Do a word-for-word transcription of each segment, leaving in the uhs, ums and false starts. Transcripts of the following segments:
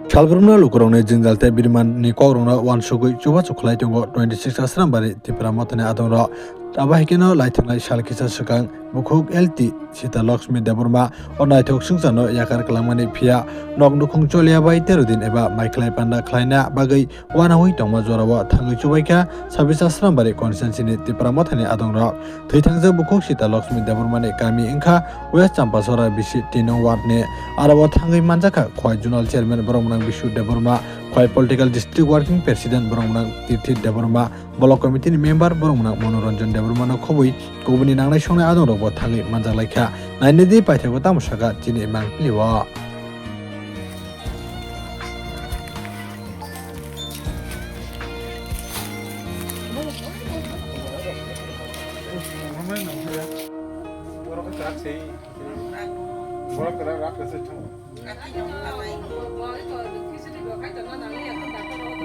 Salbrumno lukurokni jwngjal tei birimanni kokrokno uansugwi chubachu khlai tongo twenty six Asrambari Tipra Mothani adongrok. Abo hai kheno lai thangnai sal kisa swkang bukhuk L T Sita Lakshmi Debbarma o naithok swngcharno yakar kwlangmani phiya nok nukhung choliya bai tero din eba mai khlai panda khlaina bagwi uanaui tongma jorao thangwi chubaikha sabisa Asrambari constituency ni Tipra Mothani adongrok. Thwi thangjak bukhuk Sita Lakshmi Debbarmani kami wngkha West Champasora bisi tinong ward ni. Aro o thangwi manjakha Khwai Zonal Chairman borok mwnang Bishu Debbarma, Khwai Political District Working President borok mwnang Tirthi Debbarma, Block Committee ni member borok mwnang Manoranjan Debbarma no khobwi kubuni nangnai songnai adongrok bo thangwi manjaklaikha. Nainidi paithago tamo saka chini mangpili o.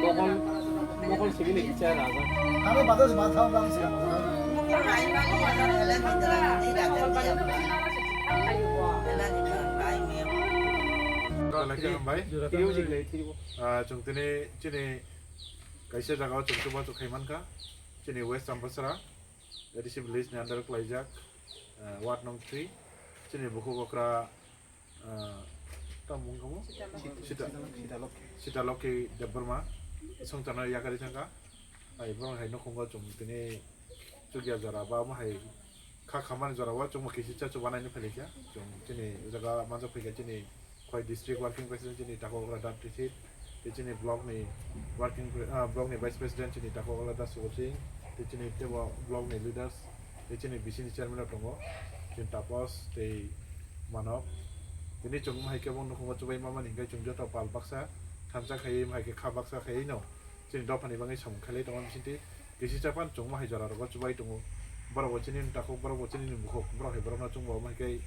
Mokol, mokol sibini kisa raja. Hambai. Tiri o jik lai, tiri o. Ah, chwng tini chini kaisa jagao chwng chubachu khai mankha, chini West Champasara A D C village ni under o khlaijak, ah, ward nong three, chini bukhuk okra, ah, tamo wngkha mo? Sita. Sita Lokhi Debbarma, swngcharno yakari thangkha. Hai borok hai nukhungo chwng tini chukya jora ba omo hai kha khamani jora o chwngma kisi cha chubanai ni phailai kha. Chwng chini o jaga manjak phaikha chini Khwai district working president chini Takogra Da Trisith, tei chini block ni working pre-, ah, block ni vice president chini Takogra Da Subot Singh, tei chini tebo block ni leaders, tei chini B C ni chairman rok tongo, chini Tapos tei Manok. Tini chwng hai khe bo nukhungo chubai mamani hinkhe chwng joto pal baksa thansa khaiwi hai khe kha baksa khaiwi no. Chini dophani bagwi samung khailai tongo bisingtwi kisi cha phano chwngma hai jora rogo chubai tongo. Borok bo chini ni takhuk, borok bo chini ni bukhuk, borok hai borokno chwngbo omo hai khe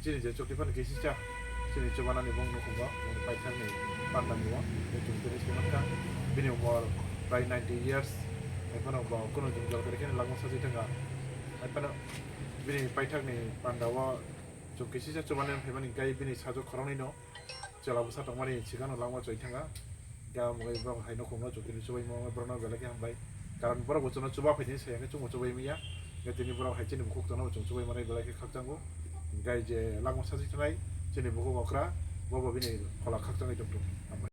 chini je chukti phano kisi cha chini chubanani bong nukhungo, boni paithakni pandani o, chwng tini se mankha bini umor prai ninety years, hai phano bo kunu jwngjal kwrwi kheno langma sajwi thangkha. Hai phano bini paithakni panda o chwng kisi cha chubani phaimani hinkhe bini sajwk khoroknwi no. Chwla bwsa tongmani sikano langma choi thanga. Ga mui borok hai nukhungno chukini chubaimo borokno belai khe hambai. Karon borok bo chwngno chuba phaini saya khe chwngno chubai manya. Ga tini borok hai chini bukhuk chwngno chwng chubai manai belai khe khakchango. Gai je langma sachi thanai chini bukhuk okra bo bo bini phola khakchangwi tongthok. Hambai.